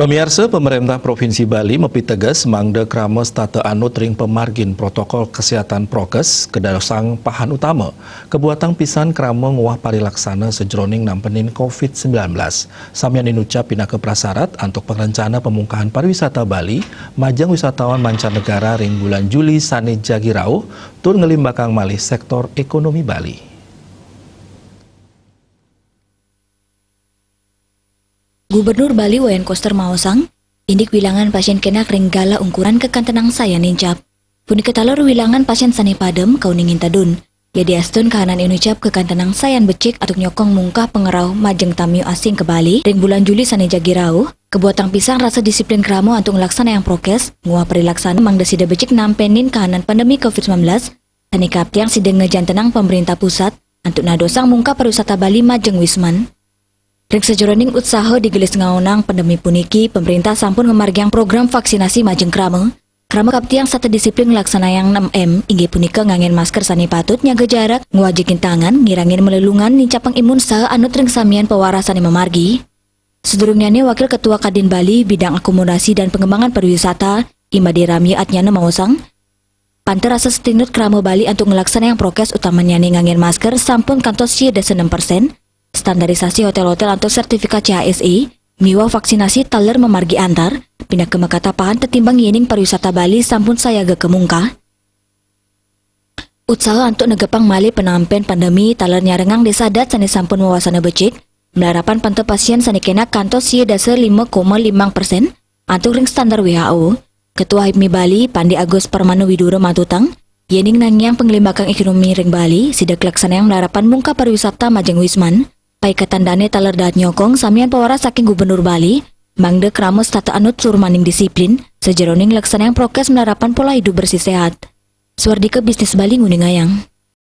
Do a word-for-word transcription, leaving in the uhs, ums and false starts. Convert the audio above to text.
Pamiarsa, Pemerintah Provinsi Bali mapiteges mangda krama setata anut ring pamargin protokol kesehatan prokes kadosang pahan utama. Kabuatang pisan krama nguah parilaksana sajeroning nampenin covid sembilan belas. Samian inucap pinaka prasarat antuk pangrencana pamungkahan pariwisata Bali majeng wisatawan mancanegara ring bulan Juli sane jagi rauh tur nglimbakang malih sektor ekonomi Bali. Gubernur Bali Wayan Koster maosang, indik wilangan pasien kenak ring galah ungkuran kakantenang sayan nincap. Punika taler wilangan pasien sane padem kauningin tedun. Yadiastun kahanan inucap kakantenang sayan becik antuk nyokong mungkah pangrauh majeng tamiu asing ka Bali ring bulan Juli sane jagi rauh, kabuatang pisan rasa disiplin krama antuk nglaksanayang prokes, nguah parilaksana mangda sida becik nampenin kahanan pandemi covid sembilan belas, sane kaptiang sida ngajantenang Pemerintah Pusat antuk nadosang mungkah pariwisata Bali majeng wisman. Ring sajeroning utsaha digelis ngaonang pandemi puniki, Pemerintah sampun ngamargiang program vaksinasi majeng krama. Krama kaptiang sata disiplin nglaksanayang enam M, inggih punika nganggen masker sane patut, nyaga jarak, nguah jikit tangan, ngirangin malelungan, nincapang imun saha anut ring samian pawarah sane mamargi. Sadurungnyane, Wakil Ketua Kadin Bali Bidang Akomodasi dan Pengembangan Pariwisata, I Made Ramya Atnyana maosang, panta rasa satinut krama Bali antuk nglaksanayang prokes utamanyane nganggen masker sampun kantos sia dasa enam persen, standarisasi hotel-hotel antuk sertifikat C H S E, miwah vaksinasi taler mamargi antar, pinaka makata pahan tetimbang yening pariwisata Bali sampun sayaga kamungkah. Utsaha antuk negepang malih panampen pandemi taler nyarengang desa adat sane sampun mawasana becik, malarapan panta pasien sane kenak kantos sia dasa lima koma lima persen antuk ring standar W H O. Ketua HIPMI Bali, Pande Agus Parmana Widura matutang, yening nangiang panglimbakang ekonomi ring Bali, sida kalaksanayang malarapan mungkah pariwisata majeng wisman. Paiketan dane taler dahat nyokong samian pawarah saking Gubernur Bali, mangda krama setata anut tur maning disiplin, sajeroning nglaksanayang prokes malarapan pola idup bersih sehat. Swardika Bisnis Bali nguningayang.